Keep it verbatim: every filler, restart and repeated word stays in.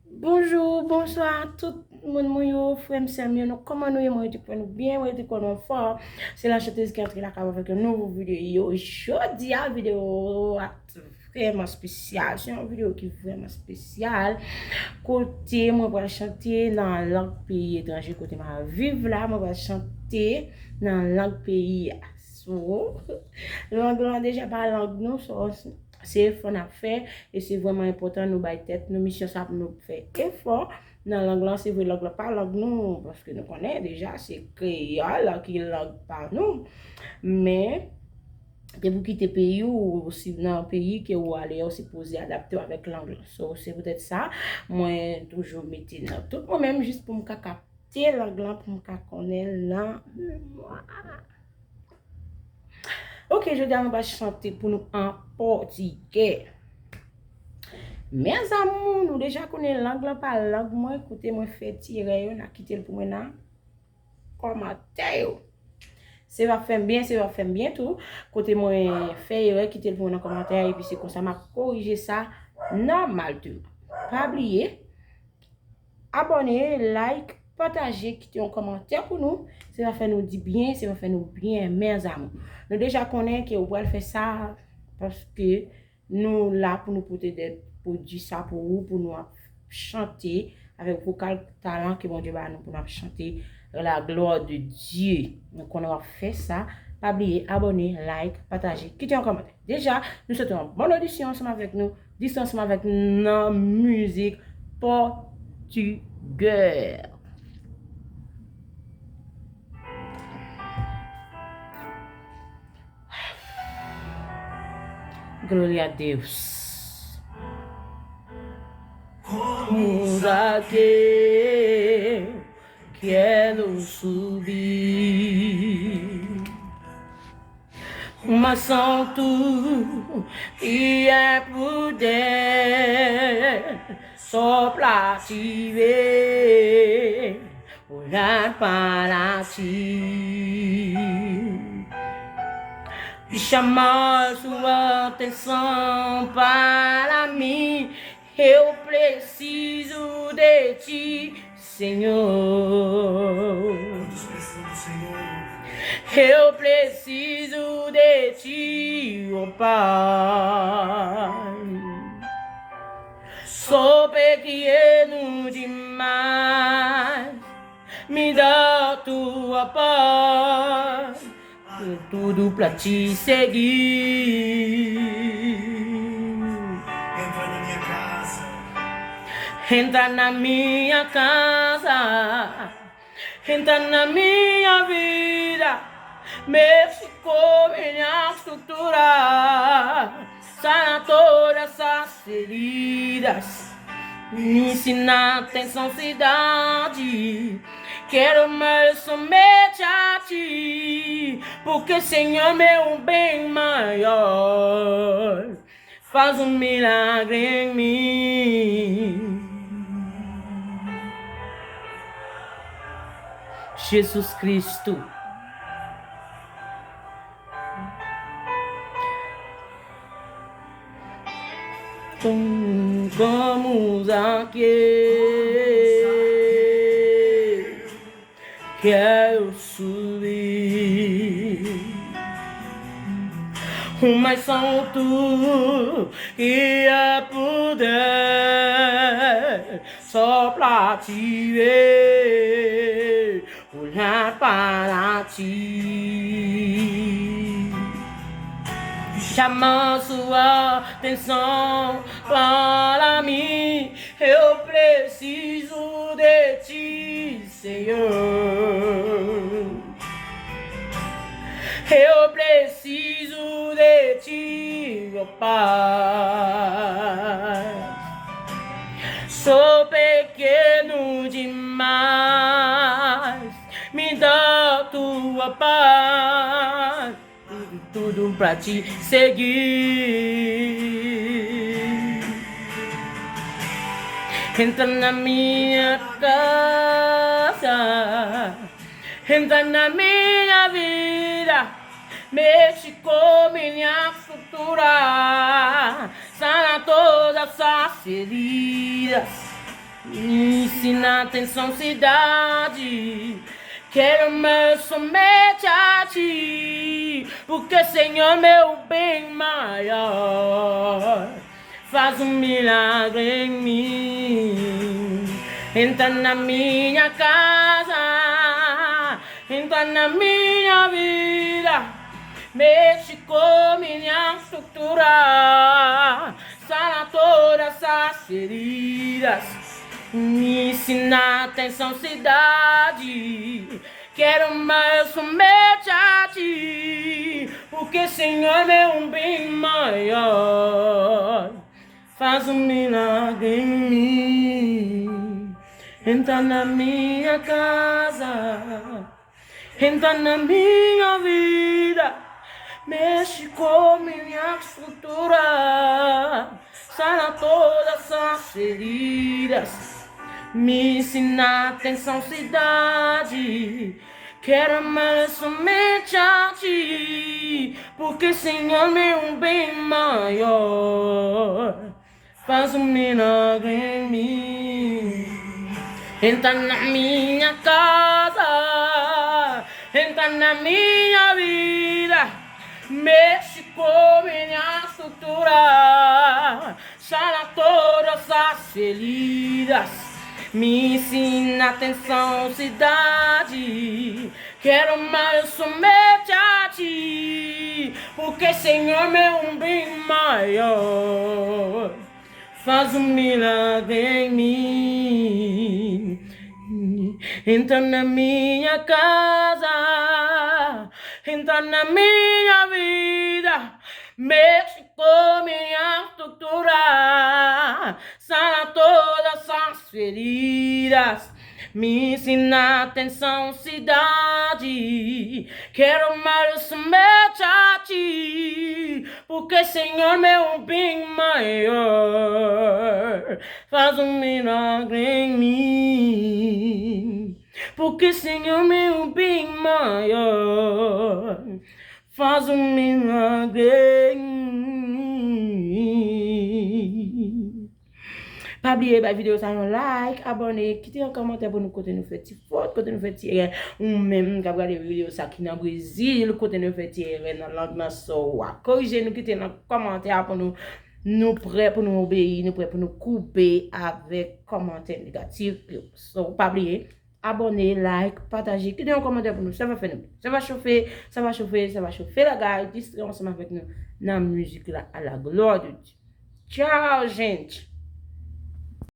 Bonjou, bonswa tout moun mwen yo, frè m, sè m yo, nou kòman nou ye? Mwen rete kwè nou byen, mwen rete kwè nou anfòm. Se la chantez ki antre lakay avèk yon nouvo videyo. Jodi a, videyo a vrèman espesyal. Se yon videyo ki vrèman espesyal. Kote mwen pral chante nan lang peyi etranje kote m ap viv la, mwen pral chante nan lang peyi a. So, lang lan deja pa lang nou, so, se efò n ap fè, e se vrèman enpòtan nou bay tèt nou misyon sa pou nou fè efò nan lang lan. Se vre, lang lan pa lang nou, paske nou konnen deja se kreyòl ki lang pa nou. Men, depi w kite peyi w, ou si nan peyi ke ou ale a, ou sipoze adapte w avèk lang lan. So, se poutèt sa, mwen toujou mete nan tout mwen menm jis pou m ka kapte lang lan, pou m ka konnen l nan memwa. Ok, jodi a nou va chante pou nou an pòtigè. Mes amours, nou deja konnen lang lan pa lang mwen, kote mwen fè ti erè yo, n a kite l pou mwen nan kòmantè yo. Se va fè m byen, se va fè m byen tou. Kote mwen fè erè, kite l pou mwen nan kòmantè, epi se konsa m ap korije sa nòmal tou. Pa bliye, abòne, like, pataje, kite yon kòmantè pou nou. Se va fè nou di byen, se va fè nou byen, mes amours. Nou deja konnen ke ou pral fè sa paske nou la pou nou pote de pwodui sa pou ou, pou nou ap chante avèk vokal talan ke Bondye ba nou pou nou ap chante la gloire de Dieu. Nou konnen w ap fè sa. Pa bliye abòne, like, pataje, kite yon kòmantè. Deja, nou swete yon bòn odisyon ansanm avèk nou, dis ansanm avèk nou nan mizik pòtigè. Gloria a Deus. Como Zaqueu, quero subir. O mais alto e é poder, só pra te ver, olhar para ti. E chamar sua atenção para mim. Eu preciso de ti, Senhor. Quantos precisam do Senhor? Eu preciso de ti, ó Pai. Sou pequeno demais, me dá tua paz. Tudo pra te seguir. Entra na minha casa. Entra na minha casa. Entra na minha vida. Mexe com minha estrutura. Sana todas as feridas. Me ensina atenção, cidade. Quero mais somente a ti, porque, Senhor, meu bem maior, faz um milagre em mim. Jesus Cristo. Como Zaqueu, quero subir o mais alto que é poder, só pra te ver, olhar para ti. Chama sua atenção para mim. Eu preciso de ti, Senhor. Eu preciso de ti, ó Pai. Sou pequeno demais, me dá tua paz. Tudo pra te seguir. Entra na minha casa, entra na minha vida, mexe com minha estrutura, sana todas as feridas. Mi sin atensaun sidadi, quiero más someterme a ti, porque Señor me un bien mayor. Faz um milagre em mim. Entra na minha casa, entra na minha vida. Mexe com minha estrutura, sara todas as feridas. Mi sin atensaun sidadi, quiero más someterme a ti, porque Señor me un bien mayor. Faz um milagre em mim. Entra na minha casa, entra na minha vida. Mexe com minha estrutura, sara todas as feridas. Mi sin atensaun sidadi, quiero más someterme a ti, porque Señor me un bien mayor. Faz um milagre em mim. Entra na minha casa, entra na minha vida. Mexe com minha estrutura, sara todas as feridas. Mi sin atensaun sidadi, quiero más someterme a ti, porque Señor me un bien mayor. Faz um milagre em mim. Entra na minha casa, entra na minha vida. Mexe com minha estrutura, sara todas as feridas. Mi sin atensaun sidadi, quiero más someterme a ti, porque Señor me un bien mayor. Faz um milagre em mim, porque Señor me un bien mayor. Faz um milagre em mim. Pa bliye bay videyo sa yon like, abòne, kite yon kòmantè pou nou kote nou fè ti fot, kote nou fè ti erè. Ou menm k ap gade videyo sa ki nan Brezil, kote nou fè ti erè nan lang nan, so w a korije nou, kite nan kòmantè a pou nou. Nou prè pou nou obeyi, nou prè pou nou koupe avèk kòmantè negatif yo. So pa bliye, abòne, like, pataje, kite yon kòmantè pou nou. Sa va fè nou byen. Sa va chofe, sa va chofe, sa va chofe lagay, distrè ansanm avèk nou nan mizik la, à la gloire de Dieu. Tchao, gente!